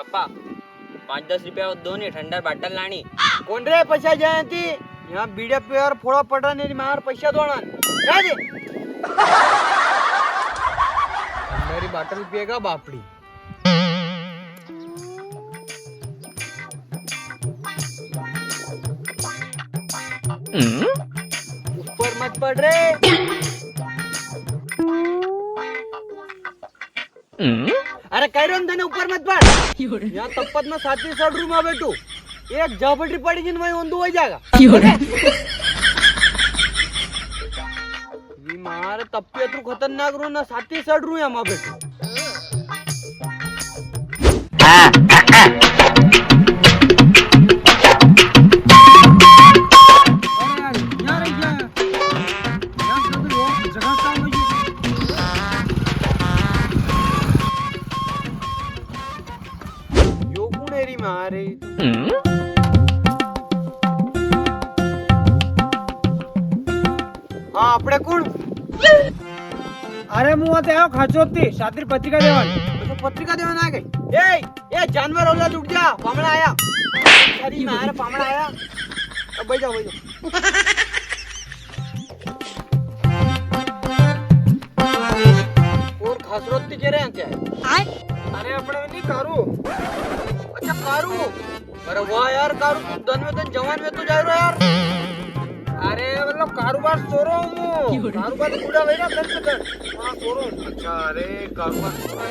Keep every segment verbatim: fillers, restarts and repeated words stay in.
पा, पाँच दस रुपया दो ने, ठंडा बाटल लानी। कौन रे पैसा जाए थी? यहाँ बीड़े पे और फोड़ा पड़ रहा, नहीं मार पैसा दो ना। क्या जी? ठंडा री बाटल पिएगा बापड़ी। ऊपर मत पड़ रे। अरे कह रहे हो तने ऊपर मत पड़। यहाँ तपत में साथी सड़ रूम में बैठू, एक झापटी पड़ी जिन वही ओंदू हो जाएगा। ये मार तप्पी अतरू खतरनाक रो ना, साथी सड़ रू है माँ बेटू। अरे यार, यहाँ रह गया। यहाँ से तो और जगह काम हो गई। यो कुण है री मारे? हाँ, आपणे कुण? अरे, मुं आते आयो खाचोती, शादी री पत्रिका देवान। अच्छा, पत्रिका देवान आ गई। ए, ए, जानवर औलाद उठ जा, पामणा आया। अरे, मारे पामणा आया। अब बैठ जाओ, बैठ जाओ। और खासरोती के रहे हैं क्या? अरे, अपने नहीं कारू। अच्छा, कारू। अरे वाह यार, कारू तू दन में दन जवान में तो जा रहा यार। अरे मतलब कारोबार सोरो हूँ, कारोबार तो बूढ़ा भाई ना दन में दन। हाँ, सोरो। अच्छा, अरे कारोबार सोरो है।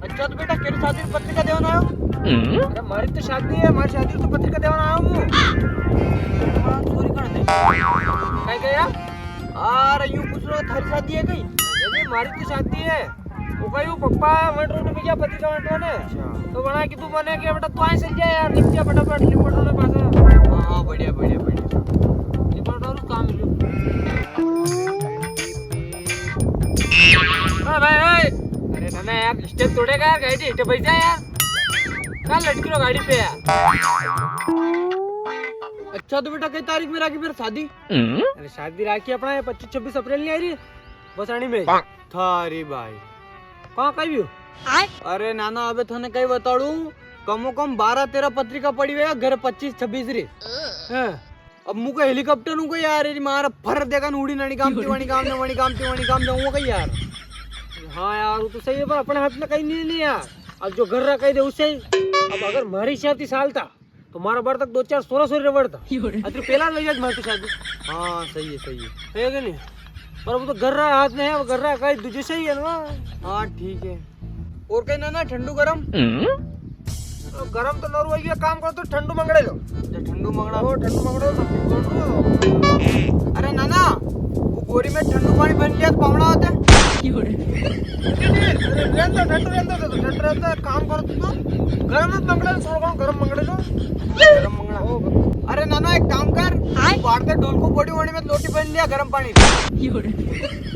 अच्छा तो बेटा, केरी शादी की पत्रिका देवान आयो? अरे मारी तो शादी है, मारी शादी की तो पत्रिका देवान आयो हूँ। हाँ, चोरी कर दे। काय गया? अरे यूं पूछ रो, थारी शादी है कई? अरे मारी तो शादी है। वो कही, वो पप्पा वट रोड में गया पत्रिका बांटवा ने। अच्छा। तो बना कि तू मने कि बेटा तू आए चल जा यार, निपट जा फटाफट, लिपट रो पासा। हाँ, हाँ, बढ़िया, बढ़िया, बढ़िया। लिपट रो काम मिलो। अरे भाई, भाई। अरे ना, ना यार, स्टेप तोड़ेगा यार, गाड़ी हेठे बैठ जा यार। कहाँ लटकी रो गाड़ी पे यार? अच्छा तो बेटा, कई तारीख में राखी फिर शादी? अरे शादी राखी अपना ये पच्चीस छब्बीस अप्रैल नहीं आ रही? बस आनी में। थारी भाई। कहाँ कही हो? अरे नाना, अबे थाने कई बताड़ू, कमो कम बारह तेरह पत्रिका पड़ी हुई है घर पच्चीस छब्बीस री। हैं? अब मुके हेलीकॉप्टर नु को यार, री मारा फर देखा न उड़ी नानी काम ती वानी काम ने, वानी काम ती वानी काम ने, वो कई यार। हाँ यार, वो तो सही है, पर अपने हाथ में कई नहीं, नहीं यार। अब जो घर रहा कही दे उससे ही। अब अगर मारी हिसाब ती साल था, तो मारा बार तक दो चार सोरा सोरी रवड़ था। अतरी पहला लग जात मारे तो शादी। हाँ, सही है, सही है। है कि नहीं? पर वो तो घर रहा हाथ में है, वो घर रहा कहीं दूजे से ही है ना। हाँ, ठीक है। और कहीं ना, ना, ठंडू गरम? तो गरम तो नरू है, काम करो तो ठंडू मंगड़े लो। अच्छा, ठंडू मंगड़ा। ओ, ठंडू मंगड़ा सब कुछ बोल रहे हो। अरे नाना, वो गोरी में ठंडू पानी भर लिया तो पावड़ा होता है। अरे, रहने दो, ठंडू रहने दो, ठंडू रहने दो, काम करो तुम तो। गरम मत मंगड़ा, थोड़ा कौन गरम मंगड़े लो। गरम मंगड़ा। ओ, अरे नाना, एक काम कर, आय? बाहर से ढोल को बॉडी वॉडी में लोटी पहन लिया, गरम पानी।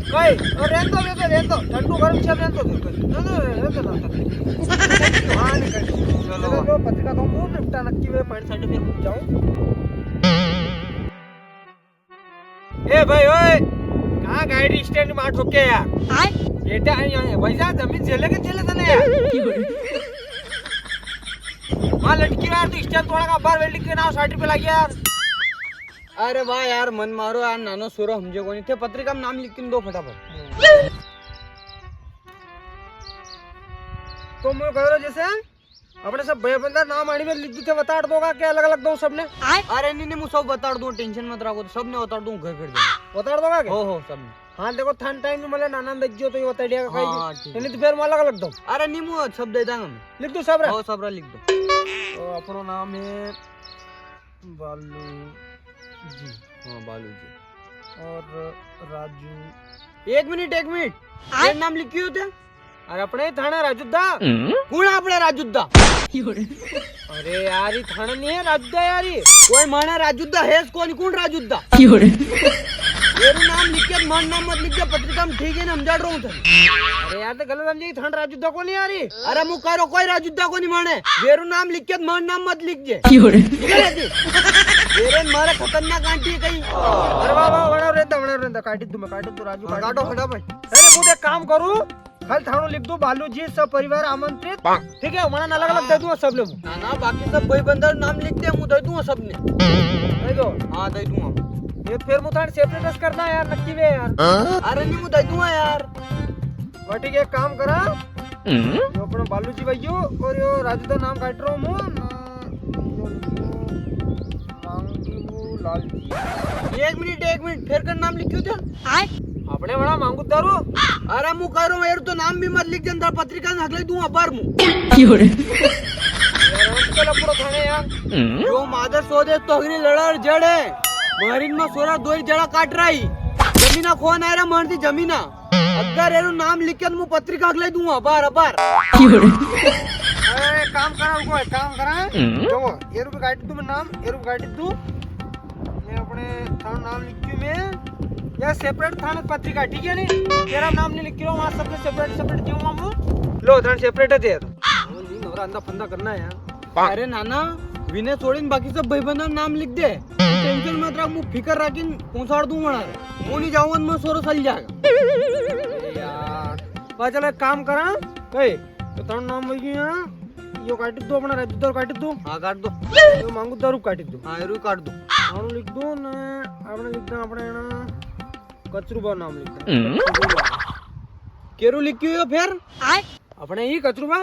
भाई, और रहने दो, रहने दो, रहने दो, ठंडू गरम सब रहने दो, रहने दो, रहने दो, रहने दो। हाँ, निकल। चलो। चलो, लो, पत्रिका दो, मुंह निपटा नक्की वे, पानी साइड में जाओ। ए भाई ओए, कहाँ गाड़ी स्टैंड में ठोके यार? आय? बेटा, आय, आय, भाई साहब, जमीन झेले के झेले तने यार। वहाँ लटकी यार, तू स्टैंड तोड़ा का बार वेल्डिंग के नाव साठ रुपए लग गया यार। अरे वाह यार, मन मारो यार, नानो सोरो हमजे कोनी थे, पत्रिका में नाम लिख के दो फटाफट। तो मैं कह रहा जैसे अपने सब भाई बंदा नाम आनी में लिख दीते, बताड़ दोगा क्या अलग अलग दो सबने? अरे नहीं, नहीं, मैं सब बताड़ दूं, टेंशन मत रखो, सबने बताड़ दूं, घर घर जाऊं। बताड़ दोगा क्या? हो, हो, सबने। हाँ, देखो, थान टाइम में मतलब नाना दज्जो तो ये बताड़ दिया हाँ, कहीं। हाँ, ठीक है। नहीं तो फिर मैं अलग अलग दो। अरे नहीं, मैं सब दे देंगे हम। लिख दो सब रे। हो, सब रे लिख दो। तो अपनो नाम है बालू जी। हाँ, बालू जी। और राजू। एक मिनट, एक मिनट। आय? ये नाम लिखियो थे? अरे अपने ही थाना राजू दा। कुण अपने राजू दा? अरे यार, ये थाना नहीं है राजू दा यार, ये। कोई माना राजू दा है, कौन, कुण राजू दा? मेरू नाम लिख के, मार नाम मत लिख दे, पत्रिका में ठीक है ना, समझा रहा हूँ थे। अरे यार, तो गलत समझे, थाना राजू दा को नहीं यार ये। अरे मु करो कोई राजू दा को नहीं माने। मेरू नाम लिख के, मार नाम मत लिख जे। ठीक है जी? मेरे मारे खतरनाक आंटी है कहीं। अरे वाह, वाह, वड़ा रहता, वड़ा रहता, काटी दूं मैं, काटी दूं राजू, हाँ, काटी काटो, दूं। हटा भाई। अरे, मुझे काम करूँ। खाली थाणो लिख दूं, बालू जी सब परिवार आमंत्रित। ठीक है, वणा अलग अलग दे दूंगा सब लोग। ना, ना, बाकी सब भाई बंदा नाम लिख दे, मूं दे दूंगा सबने। दे दो। हाँ, दे दूंगा। ये फेर मूं थाणे separate करना यार, नक्की वे यार। अरे नी, मूं दे दूंगा यार। वा ठीक है, एक काम करा। यो अपणो बालू जी भाई यो और यो राजू दा नाम काट रहा हूँ मूं ना। मांगू लाल जी। एक मिनट, एक मिनट, फेर कर नाम लिख्यो थे? अपणे वाला मांगू दारू। अरे मूं कह रहा हूँ, यार तो नाम भी मत लिख, जनता पत्रिका में हगले दूं अबार मूं। क्यों रे? यार, चलो पूरा थाने यार। यो मादर सो दे तो हगरी लड़ार जड़ है। मारिन में सोरा दोई जड़ा काट रहा ही। जमीना खोन आ रहा, मरती जमीना। अगर एरो नाम लिख के तो मूं पत्रिका अगले दूंगा, अबार, अबार। अरे, काम करा, रुको, एक काम करा। देखो, एरो भी काट दूं मैं नाम, एरो भी काट दूं। मैं अपणे थारो नाम लिख दूं मैं। या separate थाने पत्रिका, ठीक है नी? तेरा नाम नी लिख रहा हूँ, वहाँ सबने separate, separate दूंगा मैं। लो, थाने separate है तेरा। वो नी, नवरा अंदा फंदा करना है यार। अरे नाना, विने छोड़ीन बाकी सब भाईबंदा नाम लिख दे। Tension मत रख, मूं फिकर राखीन पहुंचाड़ दूं वणा। मूं नी जाऊं, मैं सोरो सल जाएगा। यार, बा चलो एक काम करा, कई तो थारो नाम वही है, यो काट दो, अपणा राजू दा रो काट दो। हाँ, काट दो। यो मांगू दारू काट दो। हाँ, एरू काट दो। थारो लिख दो ना, अपणे लिख दो, अपणे ना कचरू बा नाम लिख दो। केरू लिख्यो यो फेर? अपणे ही कचरू बा।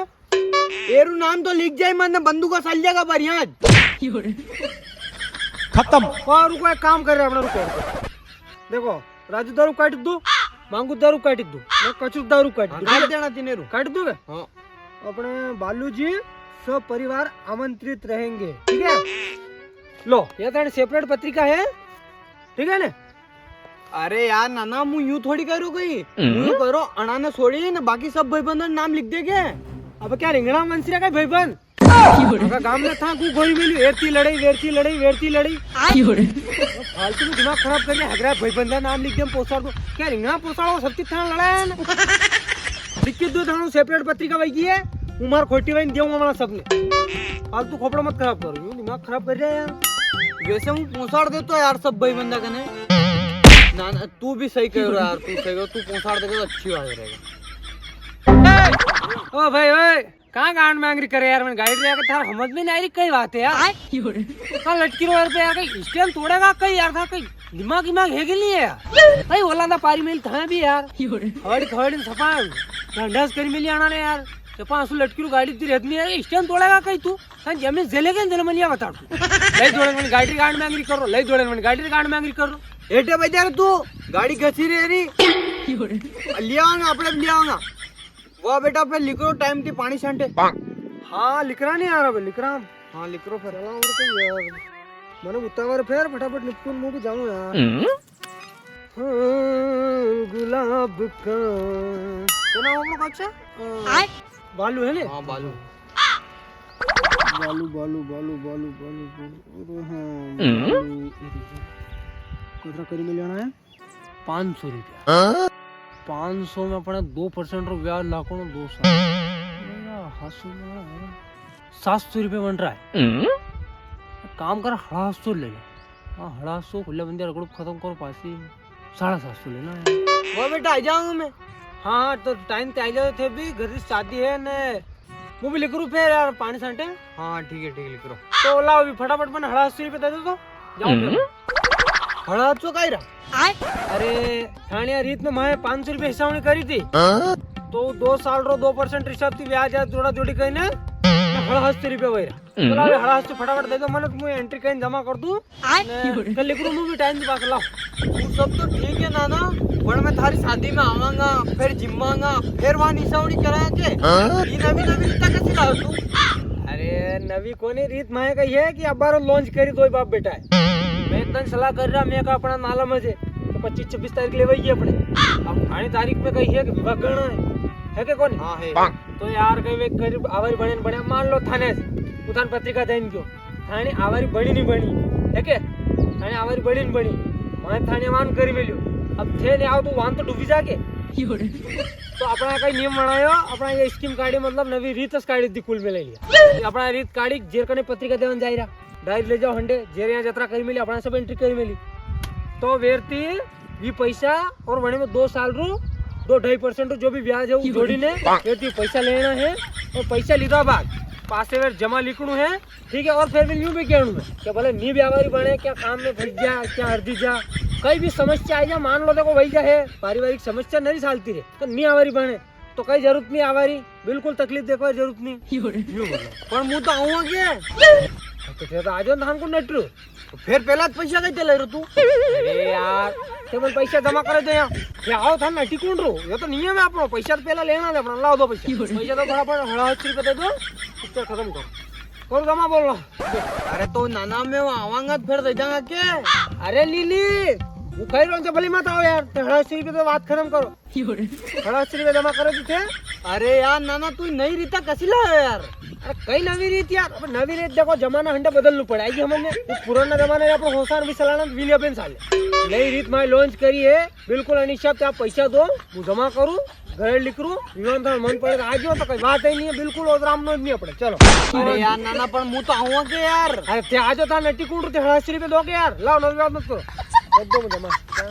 एरू नाम तो लिख जाए, मने बंदूका साल जाएगा बार यहाँ। खत्म। और रुको, एक काम कर रहे अपना, रुको, रुको। देखो, राजू दारू काट दो, मांगू दारू काट दो, मैं कचरू दारू काट हाँ, दो। काट देना तीने रू। काट दो बे? हाँ। अपने बालू जी सब परिवार आमंत्रित रहेंगे, ठीक है? लो, ये थारी separate पत्रिका है, ठीक है ना? अरे यार नाना, मूं यूं थोड़ी करूं कई। हम्म। यूं करो, अणा ने छोड़ी ने बाकी सब भाईबंदन नाम लिख दे के। अब क्या रिंगणा वंश रे का भाईबंद? आखा गाम में था, कु गोरी मिली, वेरती लड़ाई, वेरती लड़ाई, वेरती लड़ाई। फालतू में दिमाग खराब कर रहे, हगरा भाईबंदा नाम लिख दे, पोसाड़ दो। क्या रिंगणा पोसाड़ो, सबती थाना लड़ाया है ना? लिख के दो, थानू separate पत्रिका वही की है, उमार खोटी वही देऊंगा हमारा सबने। फालतू खोपड़ा मत खराब करो, यूं दिमाग खराब कर रहे हैं यार। वैसे हूँ पोसाड़ देतो यार सब भाईबंदा कने। ना, ना, तू भी सही कह रहा यार, तू सही कह, तू पोसाड़ देगा तो अच्छी बात रहेगा। ओ भाई, ओए, कहाँ गांड में आंगरी करे यार, मैंने गाड़ी रे आके थार समझ में नहीं आ रही, कई बात है यार। कहाँ लटकी रो यार पे यार, कई stand तोड़ेगा कई यार, था कई दिमाग, दिमाग है कि नहीं है यार? भाई ओला था पारी मेल था भी यार। खड़ी, खड़ी सफा ढंडस करी मेली आना ने यार, सफा आंसू लटकी रो गाड़ी दी रहत नहीं यार, stand तोड़ेगा कई तू? हाँ, जमीन जले के जले मलिया बता तू। ले जोड़न मन गाड़ी गांड में आंगरी कर रो, ले जोड़न मन गाड़ी गांड में आंगरी कर रो। एटे बजा रे तू, गाड़ी घसी रे री। लियावांगा, अपने लियावांगा। वाह बेटा, फिर लिकरो टाइम ती पानी छांटे। हाँ, लिकरा नहीं आ रहा बे, लिकरा। हाँ, लिकरो फिर। चला और कई यार। मने उतावर फिर फटाफट निपटून मूं भी जाऊं यार। हम्म। हाँ, गुलाब का। क्या नाम है आपका? अच्छा, अ, आय? बालू है ने? हाँ, बालू। बालू, बालू, बालू, बालू, बालू, बालू। अरे हाँ, हम्म। बालू। कितना करी में लेना है? पाँच सौ रुपया। हाँ? पाँच सौ में अपने दो percent रो ब्याज लागणो, दो साल। अरे यार, हाथ सौ में है। सात सौ रुपया बन रहा है। हम्म? काम कर, हड़ा हात सौ ले ले। हाँ, हड़ा हात सौ खुले बंदे रगड़ो खत्म करो पासी। साढ़े सात सौ लेना है। वो बेटा, आ जाऊंगा मैं। हाँ, हाँ, तो टाइम ते आ जाओ थे भी, घर की शादी है ने। वो भी लिख रू फिर यार, पानी सांटे। हाँ, ठीक है, ठीक है, लिख रो। तो लाओ, अभी फटाफट मैंने हड़ा हात सौ रुपया दे दो तो। जाओ फिर। हम्म? हड़ा हात सौ काई रा? अरे, थानिया रीत में माए पाँच सौ रुपया हिसावणी करी थी। हाँ? तो दो साल रो दो percent हिसाब थी ब्याज, जोड़ा जोड़ी करी ने, हड़ा हात सौ रुपया वही रा। हम्म। तो लाओ, हड़ा हात सौ फटाफट दे दो, मैंने तुम्हें entry करी जमा कर दूं। आय। ने, कल लिख रू, मूं भी टाइम ती पास लाओ। वो सब तो ठीक है नाना, पण मैं थारी शादी में आवांगा, फिर जिमांगा, फिर वहां निशावणी करांगा के? हाँ? ये नवी नवी रीता कैसी लाओ तू? अरे नवी कोनी रीत, माए कही है कि अबारो launch करी दो बाप बेटा है। मैं एक दिन सलाह कर रहा, मैं कहा अपना नाला मजे तो पच्चीस छब्बीस तारीख ले वही अपने। अब आनी तारीख में कही है कि विवाह करना है, है के कोनी? हाँ है। तो यार कहीं वे करीब आवारी बने न बने, मान लो थाने, उठान पत्रिका देन क्यों? थाने आवारी बनी नहीं बनी, है के? थाने आवारी बनी नहीं बनी, मैं थाने वान करी मेल्यो। अब थे नहीं आओ तो वान तो डूबी जाके। तो अपना कई नियम बनायो, अपना ये scheme काढ़ी, मतलब नवी रीत काढ़ी दी कुल मिला लिया। अपना रीत काढ़ी, जेर कने पत्रिका देवन जाई रहा, direct ले जाओ हंडे, जेर यहाँ जतरा करी मिली, अपना सब entry करी मिली। तो वेरती वी पैसा और वणी में दो साल रू दो ढाई परसेंट जो भी ब्याज है, वो जोड़ी ने, फिर तू पैसा लेना है, और पैसा लीधा बाद पासे वेर जमा लिखणू है, ठीक है। और फिर भी यूं भी कहणू है कि भले नी भी आवारी बने, क्या काम में फंस जा, क्या अर्जी जा, कई भी समस्या आई जा, मान लो देखो वही जा है, पारिवारिक समस्या नहीं सालती रे, तो नी आवारी बने, तो कई जरूरत नी आवारी, बिल्कुल तकलीफ देखवा जरूरत नी। यूं बोलो। पण मु तो आऊंगा के? तो फिर तो आजो धान को नटरू। तो फिर पहला तो पैसा कई ले रो तू? अरे यार, ते मन पैसा जमा करे दे यहाँ। ये आओ था नटी कौन रो? ये तो नियम है अपनो, पैसा तो पहला लेना है अपना, लाओ दो पैसा। पैसा तो फटाफट हड़ा अस्सी रुपया दे दो, पिक्चर खत्म करो। कौन जमा बोल रहा? अरे तो नाना में वो आवांगा तो फिर दे जाऊंगा के? अरे लीली, वो कही रहा हूँ तो भली मत आओ यार, ते हड़ा अस्सी रुपया तो बात खत्म करो। हड़ा अस्सी रुपया जमा करे थे। अरे यार नाना, तू नई रीता कसी लायो यार? अरे कई नवी रीत यार, अब नवी रीत देखो, जमाना हंडे बदलनू पड़ेगी हमने। वो पुराना जमाना है, अपनो होसान भी चलाना, विलिया बेन साले। नई रीत माई लॉन्च करी है, बिल्कुल अनिशा, आप पैसा दो, वो जमा करूँ, घर लिख रू, विमान था मन पड़े तो आजो, तो कोई बात ही नहीं है, बिल्कुल ओदराम नो नहीं अपने, चलो। अरे यार नाना, पण मु तो आऊंगा के यार? अरे ते आजो था नटी कुंड ते हड़ा अस्सी रुपया दो के यार, लाओ नवी बात मत करो। कर दो मुझे जमा। हाँ,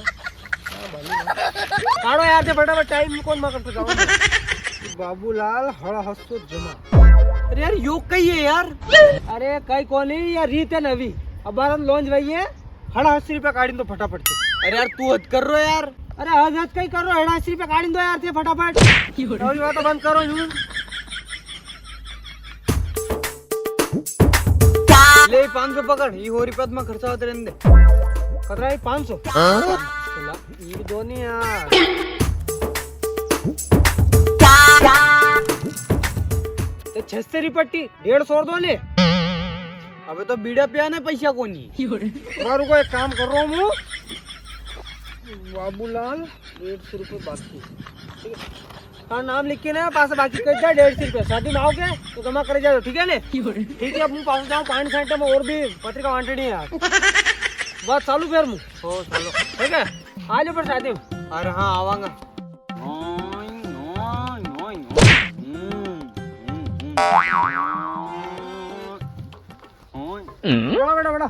हाँ, भाई, हाँ। काढ़ो यार, ते फटाफट टाइम कौन मार करते जाओ। बाबूलाल, हड़ा हंसो जमा। अरे यार, यो कई है यार? अरे कई कोनी यार, रीत है नवी। अब बार लॉन्च वही है, हड़ा अस्सी रुपया काढ़ी दो फटाफट से। अरे यार, तू हद कर रो यार। अरे हद हद कई कर रो, हड़ा अस्सी रुपया काढ़ी दो यार, थे फटाफट। नवी बात बंद करो यूं। ले, पाँच सौ पकड़, ये हो रुपया में खर्चा होते रहने दे। कतरा है? पाँच सौ? हाँ? चला, ये दो नहीं यार। तो छह सौ री पट्टी, डेढ़ सौ और दो ने। अबे तो बीड़ा पिया ने पैसा कोनी। मारू को एक काम कर रहा हूँ मु। बाबूलाल, डेढ़ सौ रुपये बाकी। ठीक है। हाँ, नाम लिख के ना, पास बाकी कर जा डेढ़ सौ रुपये। शादी में आओगे तो जमा करे जाओ, ठीक है ने? ठीक है, अब मु पास जाऊँ, पानी सेंटर में और भी पत्रिका बांटनी है यार। बात चालू फिर मु। हो, चलो। ठीक है, आ जाओ फिर शादी में। अरे हाँ, आवांगा। बड़ा, बड़ा, बड़ा।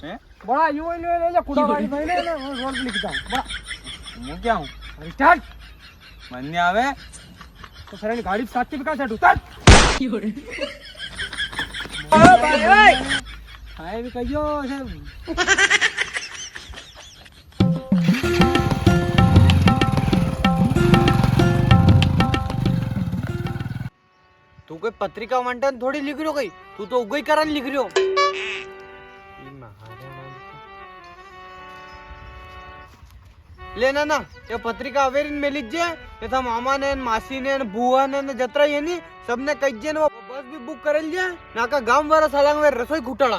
हैं? बड़ा, यूं ले, ले, ले, कुड़ा गाड़ी में ले, ले, रोड पे लिख जाओ। बड़ा। मु क्या हूँ? अरे, स्टार्ट। मन नहीं आवे। तो फिर गाड़ी साथ के भी कहाँ से उतर? ओ भाई, ओए। हाय भी कहियो, ऐसे। तू कोई पत्रिका वांटन थोड़ी लिख रह्यो कई, तू तो उगई करन लिख रह्यो। ले ना ना, ये पत्रिका अवेरी ने मेली जे, ये था मामा ने, मासी ने, बुआ ने, ने जतरा ये नी, सबने कही जे ने वो बस भी बुक कर लीजे, ना का गांव वाला सालांग में रसोई खुटाड़ा।